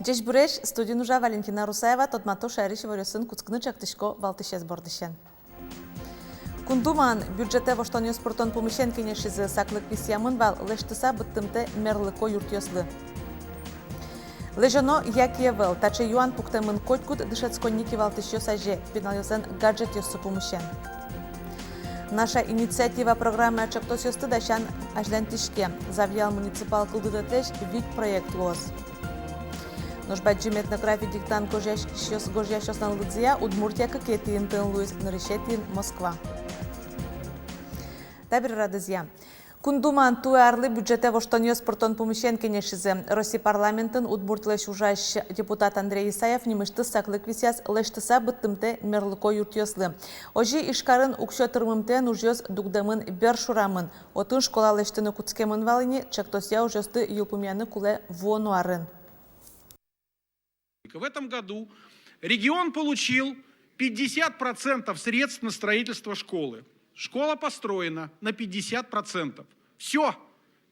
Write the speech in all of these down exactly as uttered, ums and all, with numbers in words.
Ӟечбуресь! Студиын ужа Валентина Русаева. Тодмато шаерысь иворъёсын. Кутскыны ӵектӥсько валтӥсез бордысен. Кун Думаын бюджетэ воштонъёс пыртон пумысен кенешизы. Саклык висъямын вал лэсьтыса быдтымтэ мерлыко юртъёслы. Лэзёно яке ӧвӧл? Таӵе юан пуктэмын котькуд дышетсконни кивалтӥсьёс азе пиналъёслэн гаджетъёссы пумысен. «Наша инициатива» программая ӵектосъёсты дасян азьланьтӥське. Завьял муниципал кылдытэтлэсь вить проект луоз. Нош бадӟым этнографи диктант гожъясь-, гожъясьёслэн лыдзыя Удмуртия кыкетӥ интыын луиз, нырысетӥын — Москва. Табере радызъя. Кун Думаын туэ арлы бюджетэ воштонъёс пыртон пумысен кенешизы. Россия парламентын Удмуртилэсь ужась депутат Андрей Исаев нимысьтыз саклык висъяз лэсьтыса быдтымтэ мерлыко юртъёслы. Озьы Ижкарын уксё тырмымтэен ужъёс дугдэмын бершурамын. Отын школа лэсьтыны кутскемын вал ини, ӵектосъя ужъёсты йылпумъяны кулэ вуоно арын. В этом году регион получил пятьдесят процентов средств на строительство школы. Школа построена на пятьдесят процентов. Всё.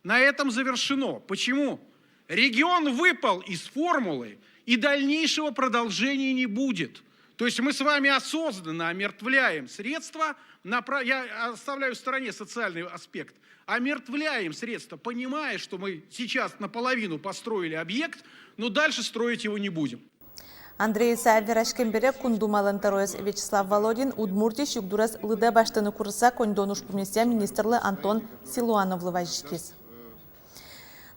На этом завершено. Почему? Регион выпал из формулы, и дальнейшего продолжения не будет. То есть мы с вами осознанно омертвляем средства, напра-, я оставляю в стороне социальный аспект, омертвляем средства, понимая, что мы сейчас наполовину построили объект, но дальше строить его не будем. Андрей Исаев вераськем бере Кун Думалэн тӧроез Вячеслав Володин Удмуртиысь югдурез лыдэ басьтыны курыса коньдон ужпумъёсъя министрлы Антон Силуановлы вазиськиз.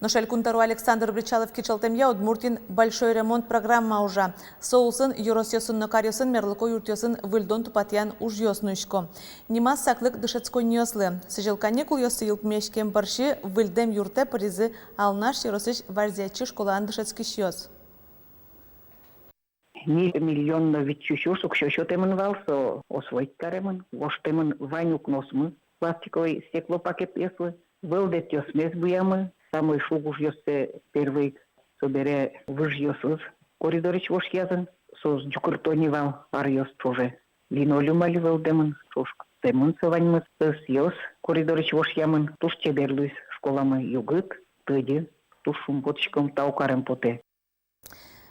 Нош Элькун тӧро Александр Бречалов кичӧлтэмъя Удмуртиын «Большой ремонт» программа ужа. Со улсын ёросъёсын но каръёсын мерлыко юртъёсын выльдон-тупатъян ужъёс нуисько. Нимаз саклык дышетсконниослы. Сӥзьыл каникулъёссы йылпумъяськем бӧрсьы выльдэм юртэ пыризы Алнаш ёросысь Варзи-Ятчи школаын дышетскисьёс. Ньыль миллион но витьсю сюрс уксё сётэмын вал, со освоить каремын, воштэмын вань укноосмы пластиковый стеклопакетъёслы, вӧлдэтъёсмес буямы, самой шуг ужъёссэ первой ик собере выжъёсыз коридорысь вошъязы, соос ӟукырто ни вал аръёс ӵоже. Линолеум али вӧлдэмын, ӵошкыттэмын со ваньмыз, ӧсъёс коридорысь вошъямын, туж чебер луиз школамы, югыт, тӧдьы, туж шумпотӥськом, тау карем потэ.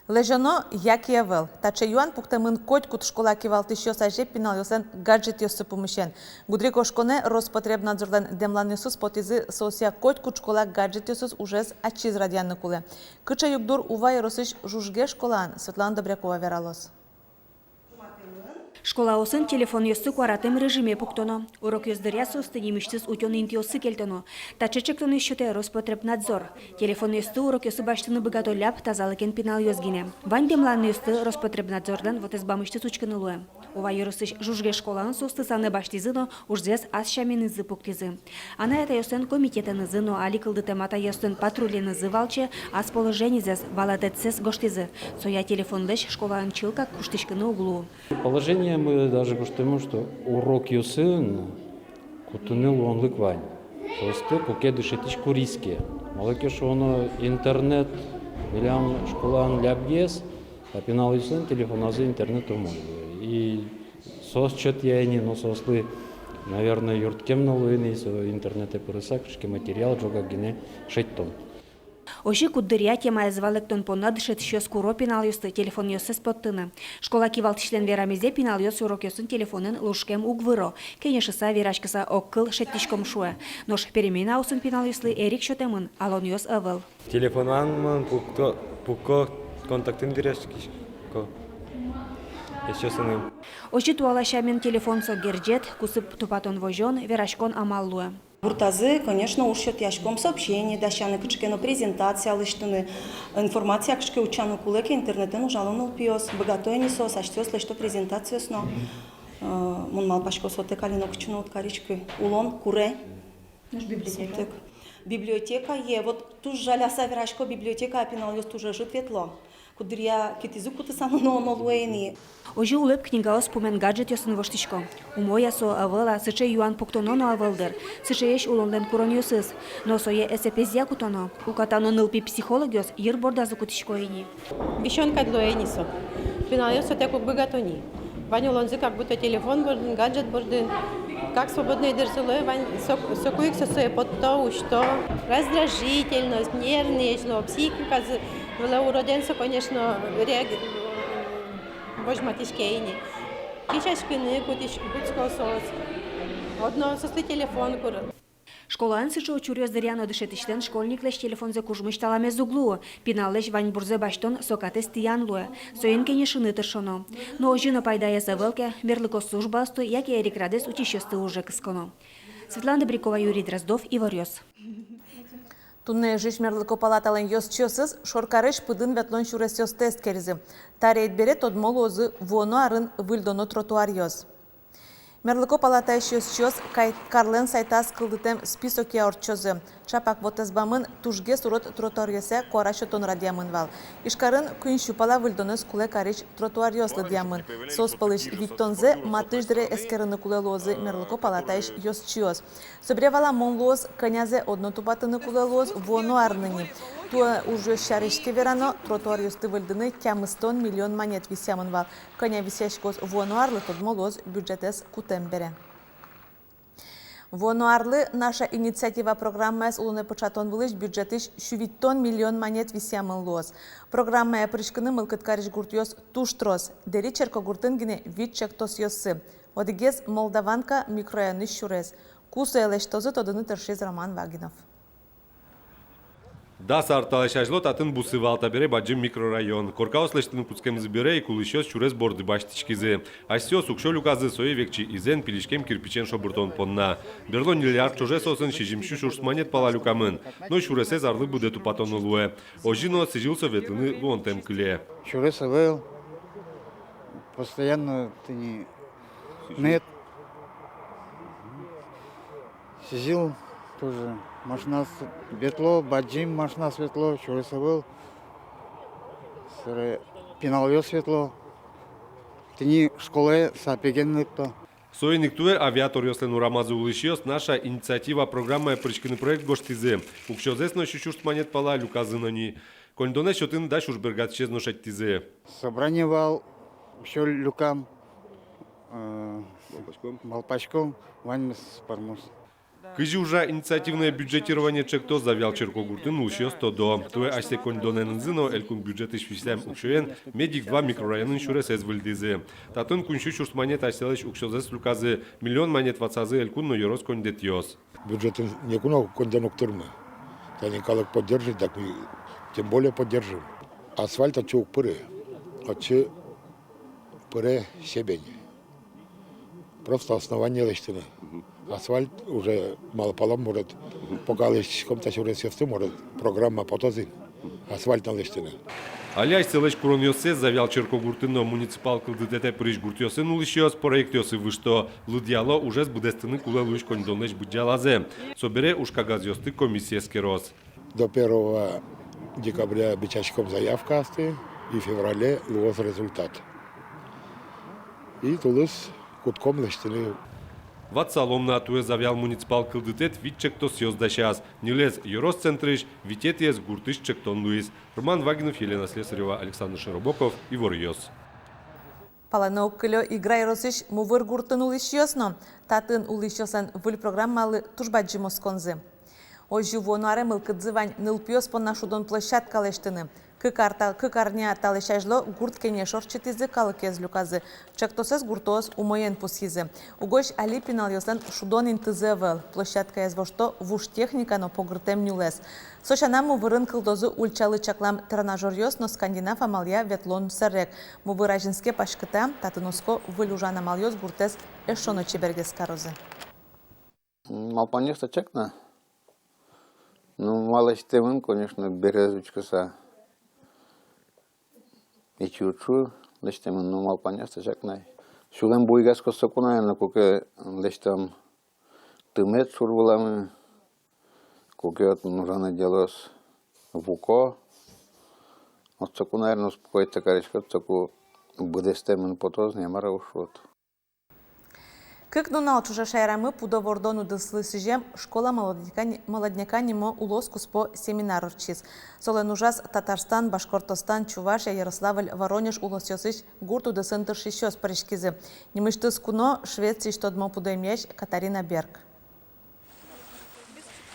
Лэзёно яке ӧвӧл? Таӵе юан пуктэмын котькуд школа кивалтӥсьёс азе пиналъёслэн гаджетъёссы пумысен. Гудырикошконэ Роспотребнадзорлэн дэмланъёсыз потӥзы, соосъя котькуд школа гаджетъёсыз ужез ачиз радъяны кулэ. Кыӵе югдур Ува ёросысь Жужге школаын, Светлана Добрякова вералоз. Школаосын телефонъёсты куаратэм режиме пуктоно. Урокъёс дыръя соосты нимысьтыз утён интыоссы кельтоно. Таӵе ӵектонъёс сётэ Роспотребнадзор. Телефонъёсты урокъёсы басьтыны быгато ляб тазалыкен пиналъёс гинэ. Вань дэмланъёсты Роспотребнадзорлэн вотэсбамысьтыз учкыны луэ. Ува ёросысь Жужге школаын соосты санэ басьтӥзы но ужзэс ас сяменызы пуктӥзы. Анай-атайёслэн комитетэнызы но али кылдытэм атайёслэн патруленызы валче ас положенизэс, валатэтсэс гожтӥзы. Соя телефонлэсь школаын чылкак куштӥськыны уг луы. Положениемы даже гожтэмын, что урокъёсын кутыны луонлык вань. Соосты куке дышетӥсь куриз ке. Малы ке шуоно, интернет милям школаын лябгес, а пиналъёслэн телефоназы интернет умой луэ. И соос чотъя ини, но соослы, наверное, юрттэм но луэ ини, со интернетэ пырыса, кыӵе ке материал ӝогак гинэ шедьтон. Озьы куддыръя темаез валэктон понна дышетӥсьёс куро пиналъёсты телефонъёссэс поттыны. Школа кивалтӥсьлэн верамезъя, пиналъёс урокъёсын телефонэн лушкем уг выро, кенешыса, вераськыса огкыл шедьтӥськом, шуэ. Нош переменаосын пиналъёслы эрик сётэмын, алонъёс ӧвӧл. Телефонамы пуко, пуко, контактын вераськисько эшъёсыным. Озьы туала сямен телефон со герӟет, кусып тупатон-возён, вераськон амал луэ. Гуртазы, конечно, уж сётъяськом, сообщение дасяны, кыӵе ке но презентация лэсьтыны, информация кыӵе ке утчаны кулэ ке, интернетэн ужало нылпиос, быгато ини соос, асьсэос лэсьто презентациос но. Э, мон малпасько, сотэк али нокытчы но уд кариськы, улон куре. Нош библиотека? Сотэк. Библиотекае, вот туж жаляса верасько, библиотекае пиналъёс туж ӧжыт ветло. Куддыръя китӥзы кутыса но, но луэ ини. Озьы улэп книгаос пумен гаджетъёсын воштӥсько. Умой-а со, ӧвӧл-а, сыӵе юан пуктоно но ӧвӧл дыр. Сыӵеесь улонлэн куронъёсыз. Но сое эсэпезъя кутоно. Уката но нылпи психологъёс йыр бордазы кутӥсько ини. Висён кадь луэ ини со. Пиналъёс сотэк уг быгато ни. Вань улонзы как будто телефон бордын, гаджет бордын. Как свободной дырзы луэ, вань со-, соку ик со сое потто, усьто. Раздражительность, нервность луо, психиказы вылэ уродэн со, конечно, реаг-, возьматӥське ини. Кесяськыны кутӥсь-, кутско соос. Одно соослы телефон куры. Школаын сыӵе учыръёс дыръя но дышетӥсьлэн школьниклэсь телефонзэ кужмысь таламез уг луы. Пиналлэсь ваньбурзэ басьтон сокатэз тӥян луэ. Соин кенешыны тыршоно. Но озьы но пайдаез ӧвӧл ке, мерлыко службаосты яке эрикрадэз утисьёсты уже кысконо. Светлана Добрякова, Юрий Дроздов, «Иворъёс». Туннэ Ижысь мерлыко палаталэн ёзчиосыз шоркарысь пыдын ветлон сюресъёсты эскеризы. Та рейд бере тодмо луозы вуоно арын выльдоно тротуаръёс. Мерлыко палатаысь ёзчиос кай-, карлэн сайтаз кылдытэм списокъя ортчозы. Чапак вотэс бамын тужгес урод тротуаръёсъя куара сётон радъямын вал. Ижкарын куинь сю пала выльдонэз кулэ карись тротуаръёс лыдъямын. Соос пӧлысь витьтонзэ матысь дыре эскерыны кулэ луозы мерлыко палатаысь ёзчиос. Собере валамон луоз, кӧнязэ одно тупатыны кулэ луоз вуоно арын ини. Туэ ужъёс сярысь ке верано, тротуаръёсты выльдыны тямыстон миллион манет висъямын вал. Кӧня висъяськоз вуоно арлы, тодмо луоз бюджетэз кутэм бере. Вуоно арлы «Наша инициатива» программаез улонэ пыӵатон вылысь бюджетысь сю витьтон миллион манет висъямын луоз. Программае пыриськыны мылкыд карись гуртъёс туж трос. Дэри черкогуртын гинэ вить чектосъёссы. Одӥгез — Молдаванка микрорайонысь сюрес. Ку сое лэсьтозы, тодыны тыршиз Роман Вагинов. Дас ар талэсь азьло татын бусы вал, табере бадӟым микрорайон. Коркаос лэсьтыны кутскемзы бере ик улӥсьёс сюрес борды басьтӥськизы. Асьсэос уксё люказы сое векчи изэн, пилиськем кирпичен шобыртон понна. Берло ньыль ар ӵоже соосын сизьым сю сюрс манет пала люкамын. Но сюресэз арлы быдэ тупатоно луэ. Озьы но сӥзьыл со ветлыны луонтэм кыле. Сюрес ӧвӧл, постоянно тӥни нет. Сӥзьыл тоже машинаос ветло, бадӟым машинаос ветло, сюрес ӧвӧл. Собере пиналъёс ветло. Тӥни школае сапеген лыкто. Соин ик туэ Авиаторъёслэн урамазы улӥсьёс «Наша инициатива» программае пыриськыны проект гожтӥзы. Уксёзэс но сю сюрс манет пала люказы но ни. Коньдонэз сётыны дась уж бергатӥсез но шедьтӥзы. Собрание вал, уксё люкам, э, малпаськом, малпаськом, ваньмыз пӧрмоз. Кызьы ужа инициативное бюджетирование чектос, Завьял черкогуртын улӥсьёс тодо. Туэ асьсэ коньдонэнызы но элькун бюджетысь висъям уксёен Медик два микрорайонын сюресэз выльдӥзы. Татын куинь сю сюрс манет асьсэлэсь уксёзэс люказы, миллион манет ватсазы элькун но ёрос коньдэтъёс. Бюджетын ноку но коньдон уг тырмы. Тани калык поддержит, так ми тем более поддержим. Асфальт отчы уг пыры. Отчы пыре щебень. Просто основание лэсьтыны. Асфальт уже малпалом, может, пока лэсьтӥськом та сюресъёсты, может, программа потоз ини асфальт но лэсьтыны. Али асьсэлэсь куронъёссэс Завьял черкогуртын но муниципал кылдытэтэ пырись гуртъёсын улӥсьёс проектъёсы выжто. Лыдъяло ужез быдэстыны кулэ луись коньдонлэсь быдӟалазэ. Собере ужкагазъёсты комиссия эскероз. До первого декабря бичаськом заявкаосты, и в феврале луоз результат. И тулыс кутском лэсьтыны. Ватсалом на, туэ Завьял муниципал кылдытэт вить чектосъёс дасяз. Ньылез ёрос центрысь, витетӥез гуртысь чектон луиз. Роман Вагинов, Елена Слесарева, Александр Широбоков, «Иворъёс». Палэнэ уг кылё Игра ёросысь Мувыр гуртын улӥсьёс но. Татын улӥсьёслэн выль программалы туж бадӟым осконзы. Озьы вуоно аре мылкыдзы вань нылпиос понна шудон площадка лэсьтыны. Кык ар та-, кык арня талэсь азьло гурт кенеш ортчытӥзы, калыкез люказы. Чектосэз гуртоос умоен пусйизы. Угось али пиналъёслэн шудон интызы ӧвӧл. Площадкаез вошто вуж техника но погыртэм нюлэс. Со сяна, Мувырын кылдозы ульчалы чаклам тренажёръёс но скандинав амалъя ветлон сэрек. Мувыр азинске, паськыта, татын оско выль ужан амалъёс гуртэз эшшо но чебергес карозы. Малпанъёс-то чак на. Ну, ма лэсьтэмын, конечно, берез учкыса. Ичи уд шу, лэсьтэмын, ну, малпанъёс-то чак на. Сюлэм буйгес косо куна, но куке лэсьтэм тымет шур выламы, куке отын ужаны делос вуко. Вот соку, наверно, успокоиться кариськод, соку быдэстэмын потоз ни, мар-а уж вот. Кык нунал ӵоже шаерамы пудо вордон удыслы сӥзем «Школа молодняка» ни-, «Молодняка» нимо улос куспо семинар ортчиз. Солэн ужаз Татарстан, Башкортостан, Чувашия, Ярославль, Воронеж улосъёсысь гурт удысын тыршисьёс пыриськизы. Нимысьтыз куно Швециысь тодмо пудо эмъясь Катарина Берг.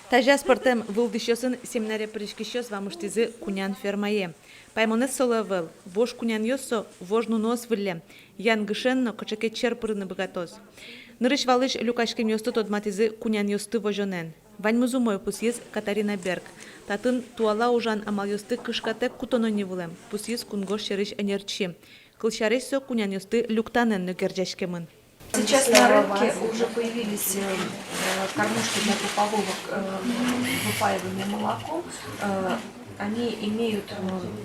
Тазьы аспӧртэм вылдӥсьёсын семинаре пыриськисьёс вамыштӥзы кунян фермае. Паймонэз солы ӧвӧл, вож кунянъёс со вож нуныос выллем, янгышен но кыӵе ке чер пырыны быгатоз. Нырысь-валысь люкаськемъёсты тодматӥзы кунянъёсты возёнэн. Ваньмыз умой, пусйиз Катарина Берг. Татын туала ужан амалъёсты кышкатэк кутоно ни вылэм, пусйиз кунгож сьӧрысь ӧнерчи. Кылсярысь, со кунянъёсты люктанэн но герӟаськемын. Сейчас на рынке уже появились, э, э, кормушки для пупового, э, выпаивания молоком. Э, они имеют, э,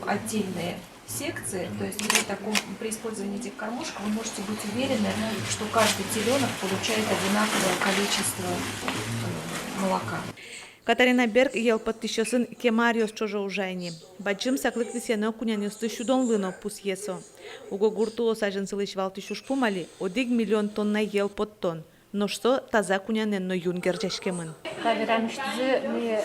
отдельные секции, то есть при таком, при использовании этих кормушек вы можете быть уверены, что каждый телёнок получает одинаковое количество, э, молока. Катарина Берг йӧл поттӥсьёсын кема аръёс ӵоже ужа ини. Бадӟым саклык висъяно кунянъёсты сюдонлы но, пусъе со. Уго гурт улос азьын сылӥсь валтӥсь ужпум али одӥг миллион тонна йӧл поттон. Нош со таза кунянэн но юн герӟаськемын. Та верамысьтызы ми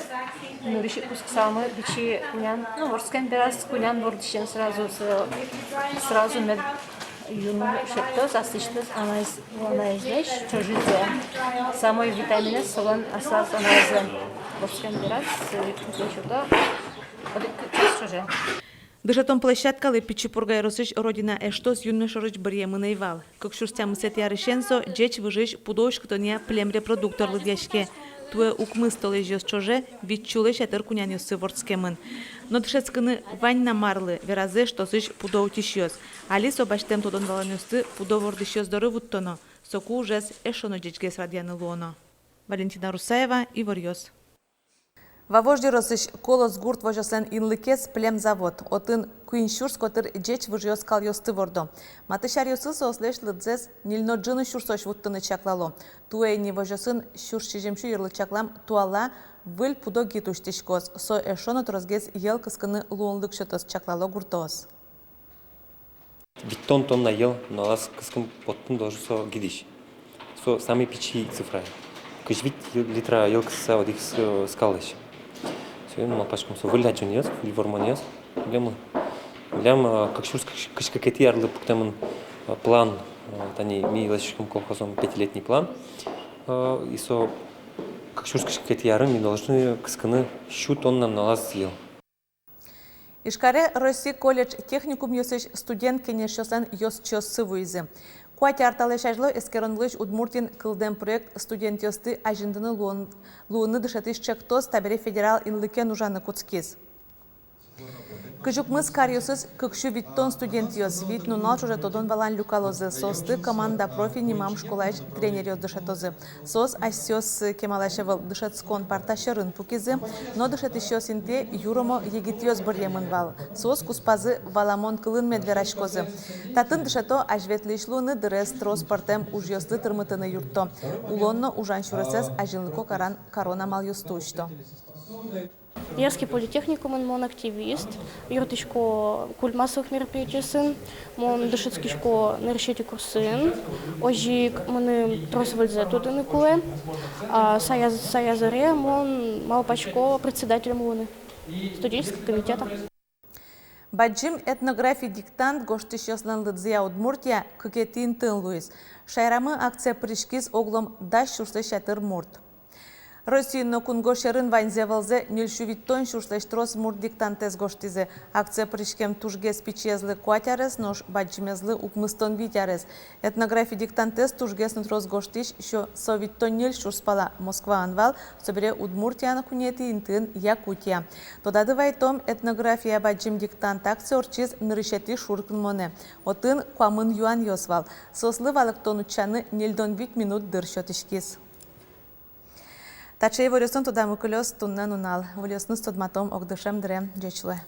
нырысь ик кутскысалмы пичи кунян, ну, вордскем бераз кунян вордӥсен сразу, с-, сразу мед юн шедьтоз, аслэсьтыз анализ, анализлэсь ӵожызе. Самой витаминэз солэн аслаз анализэн. Вордскем бераз, э, куке сёто, одӥг час ӵоже. Дышетон площадкалы Пичи Пурга ёросысь «Родина» эштос юнме шорысь быръемын ӧй вал. Кык сюрс тямысэтӥ арысен со ӟеч выжысь пудо уськытонъя племрепродуктор лыдъяське. Туэ укмыс толэзьёс ӵоже вить сюлэсь ятыр кунянъёссы вордскемын. Но дышетскыны вань на марлы, веразы эштосысь пудо утисьёс. Али со басьтэм тодон-валанъёсты пудо вордӥсьёс доры вуттоно, соку ужез эшшо но ӟечгес радъяны луоно. Валентина Русаева, «Иворъёс». Вавож ёросысь Колос гурт возёслэн инлыкез племзавод. Отын куинь сюрс котыр ӟеч выжъёс скалъёсты вордо. Матысь аръёсы соослэсь лыдзэс ньыль но ӝыны сюрсозь вуттыны чаклало. Туэ ини возёсын сюрс сизьым сю йырлы чаклам туала выль пудо гид усьтӥськоз. Со эшшо но тросгес йӧл кыскыны луонлык сётоз, чаклало гуртоос. Витьтон тонна йӧл нуналаз кыскын поттыны должен со гидысь. Со самый пичи цифра. Кызь вить литра йӧл кыскыса одӥг с-, скалысь. Соин малпаськом, со выль адӟонъёс, выль вормонъёс. Милемлы, милям, а, кык сюрс кызь кыкетӥ арлы пуктэмын, а, план, а, тани ми лэсьтӥськом колхозын пятилетний план. А, и со кык сюрс кызь кыкетӥ арын ми должны кыскыны сю тонна нуналаз йӧл. Ижкаре Россиысь колледж-техникумъёсысь студент кенешъёслэн ёзчиоссы вуизы. Куать ар талэсь азьло эскерон вылысь Удмуртиын кылдэм проект студентъёсты азинтыны луон-, луыны дышетӥсь ӵектос табере федерал инлыкен ужаны кутскиз. Кызь укмыс каръёсыз кык сю витьтон студентъёс вить нунал ӵоже тодон-валан люкалозы, соосты «Команда профи» нимам школаысь тренеръёс дышетозы. Соос асьсэос кемалась ӧвӧл, дышетскон парта сьӧрын пукизы, но дышетӥсьёс интые юромо егитъёс быръемын вал. Соос куспазы валамон кылын мед вераськозы. Татын дышето азьветлӥсь луыны, дырез трос пӧртэм ужъёслы тырмытыны юртто. Улон но ужан сюресэз азинлыко каран, карон амалъёсты усьто. Ижевский политехникумын мон активист, юрттӥсько культмассовых мероприятиосын, мон дышетскисько нырысетӥ курсын, озьы ик мыным трос выльзэ тодыны кулэ, а сая, сая зоре мон малпасько председателем луыны студенческого комитета. Бадӟым этнографи диктант гожтӥсьёслэн лыдзыя Удмуртия кыкетӥ интыын луиз. Шаерамы акцие пыриськиз оглом дас сюрслэсь ятыр мурт. Россиын но кунгож сьӧрын ваньзэ-вылзэ ньыль сю витьтон сюрслэсь трос мурт диктантэз гожтӥзы. Акцие пыриськем тужгес пичиезлы куать арес, нош бадӟымезлы укмыстон вить арес. Этнографи диктантэз тужгес но трос гожтӥсь со витьтон ньыль сюрс пала Москваын вал, собере Удмуртиын куинетӥ интыын Якутия. Тодады вайтом, этнография бадӟым диктант акция ортчиз нырысетӥ шуркынмонэ. Отын куамын юанъёс вал. Соослы валэктон утчаны ньыльдон вить минут дыр сётӥськиз. Таӵе иворъёсын тодамы кылёз туннэ нунал. Выльёсыныз тодматом огдышем дыре. Ӟеч луэ.